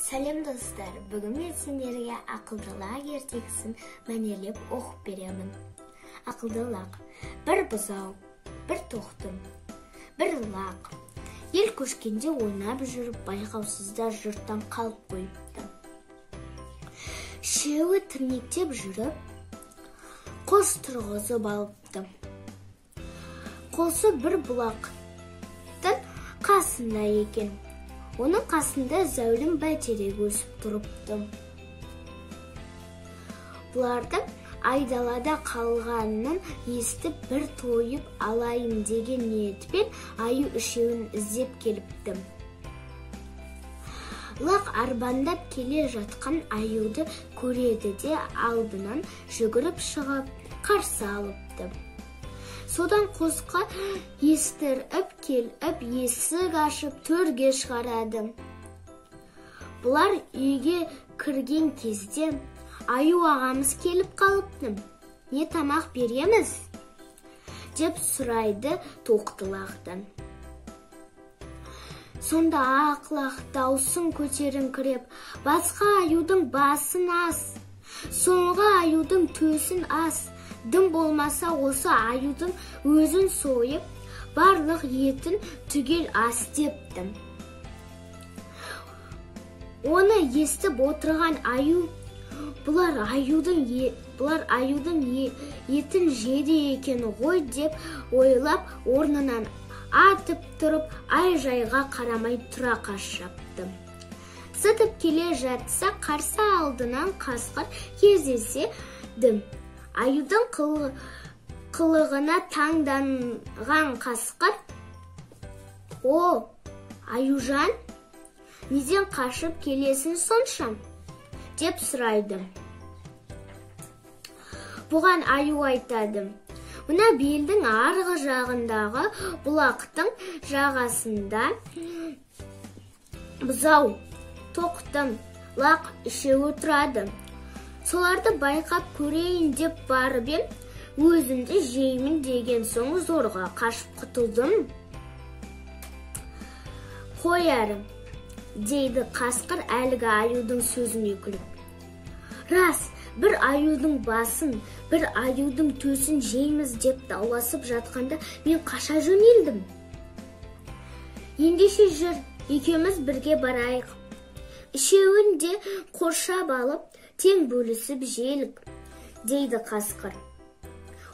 Сәлем, достар! Бүгін мен сендерге Ақылды лақ ертегісін мәнерлеп оқып беремін. Ақылды лақ. Бір бұзау, бір тоқты, бір лақ ел көшкенде ойнап жүріп, байқаусызда жұрттан қалып қойыпты. Үшеуі тірнектеп жүріп, қос тұрғызып алыпты. Қосы бір бұлақтың қасында екен. Оның қасында зәулім бәйтерек өсіп тұрыпты. Бұлардың айдалада қалғанын естіп, бір тойып алайын деген ниетпен аю үшеуін іздеп келіпті. Лақ арбандап келе жатқан аюды көреді де, алдынан жүгіріп шығып, қарсы алыпты. Содан қосқа естіріп келіп, есік ашып, төрге шығарады. Бұлар үйге кірген кезде: «Аю ағамыз келіп қалыпты, не тамақ береміз?» – деп сұрайды тоқты лақтан. Сонда ақ лақ даусын көтеріңкіреп: «Басқа аюдың басын ас, соңғы аюдың төсін ас, дым болмаса осы аюдың өзін сойып, барлық етін түгел ас», – депті. Оны естіп отырған аю: «Бұлар аюдың етін жеді екен ғой», – деп ойлап, орнынан атып тұрып, ай-жайға қарамай тұра қашапты. Зытып келе жатса, қарсы алдынан қасқыр кездеседі. Аюдың қылығына таңданған қасқыр: «О, аюжан, неден қашып келесің сонша?» – деп сұрайды. Бұған аю айтады: «Мына белдің арғы жағындағы бұлақтың жағасында бұзау, тоқты, лақ үшеуі тұрады. Соларды байқап көрейін деп барып ем, өзімді жеймін деген соң, зорға қашып құтылдым». «Қой әрі», – дейді қасқыр әлгі аюдың сөзіне күліп. «Рас, бір аюдың басын, бір аюдың төсін жейміз деп дауласып жатқанда, мен қаша жөнелдім. Ендеше жүр, екеуміз бірге барайық, үшеуін де қоршап алып, тең бөлісіп желік», – дейді қасқыр.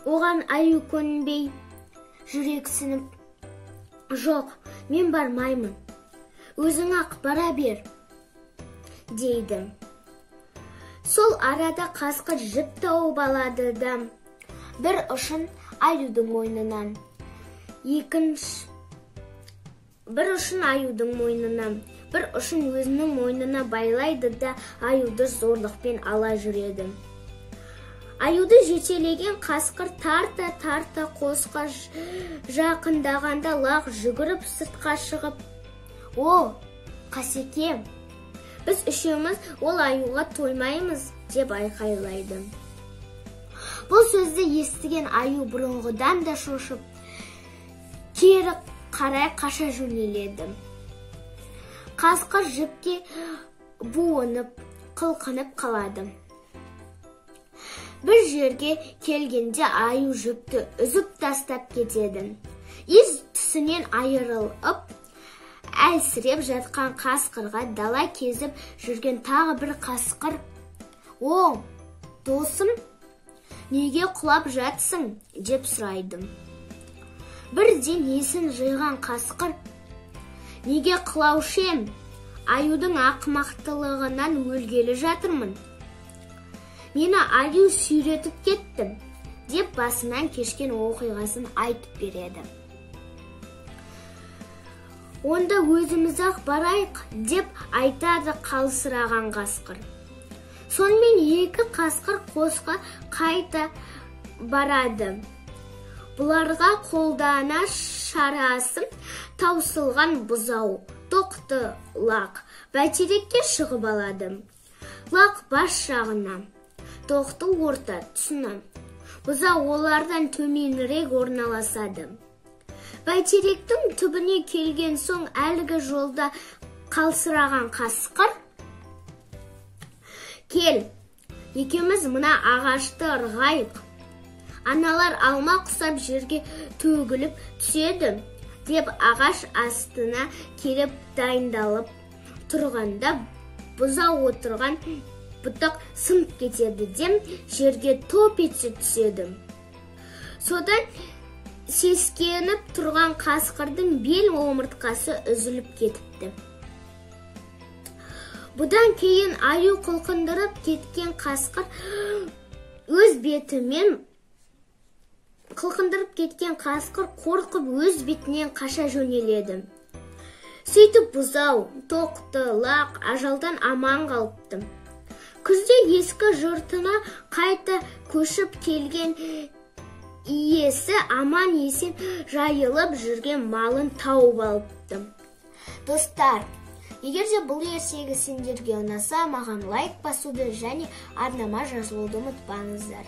Оған аю көнбей, жүрексініп: «Жоқ, мен бармаймын, өзің ақ бара бер», – дейді. Сол арада қасқыр жіп тауып алады да, бір ұшын аюдың мойнына, екінші бір ұшын аюдың мойнына, бір ұшын өзінің мойнына байлайды да, аюды зорлықпен ала жүреді. Аюды жетелеген қасқыр тарта тарта қосқа жақындағанда, лақ жүгіріп сыртқа шығып: «О, қасеке, біз үшеуміз ол аюға тоймаймыз», – деп айқайлайды. Бұл сөзді естіген аю бұрынғыдан да шошып, кері қарай қаша жөнеледі. Қасқыр жіпке буынып, қылқынып қалады. Бір жерге келгенде аю жіпті үзіп тастап кетеді. Ес түсінен айырылып, әлсіреп жатқан қасқырға дала кезіп жүрген тағы бір қасқыр: «О, досым, неге құлап жатсың?» – деп сұрайды. Бірден есін жиған қасқыр: «Неге құлаушы ем, аюдың ақымақтылығынан өлгелі жатырмын. Мені аю сүйретіп кетті», – деп басынан кешкен оқиғасын айтып береді. «Онда өзіміз ақ барайық», – деп айтады қалсыраған қасқыр. Сонымен екі қасқыр қосқа қайта барады. Бұларға қолдана шарасы таусылған бұзау, тоқты, лақ бәйтерекке шығып алады. Лақ бас жағына, тоқты орта тұсына, бұзау олардан төменірек орналасады. Бәйтеректің түбіне келген соң, әлгі жолда қалсыраған қасқыр Кел, екеуміз мына ағашты ырғайық. Аналар алма құсап жерге төгіліп түседі, деп ағаш астына келіп дайындалып тұрғанда, бұзау отырған бұтақ сынып кетеді де, жерге топ ете түседі. Содан сескеніп тұрған қасқырдың бел омыртқасы үзіліп кетіпті. Бұдан кейін аю қылқындырып кеткен қасқыр өз бетімен қылқындырып кеткен қасқыр қорқып өз бетінен қаша жөнеледі. Сөйтіп бұзау, тоқты, лақ ажалдан аман қалыпты. Күзде ескі жұртына қайта көшіп келген иесі аман есен жайылып жүрген малын тауып алыпты. Достар, егер де бұл ертегі сендерге ұнаса, маған лайк басуды және арнама жазылуды ұмытпаңыздар.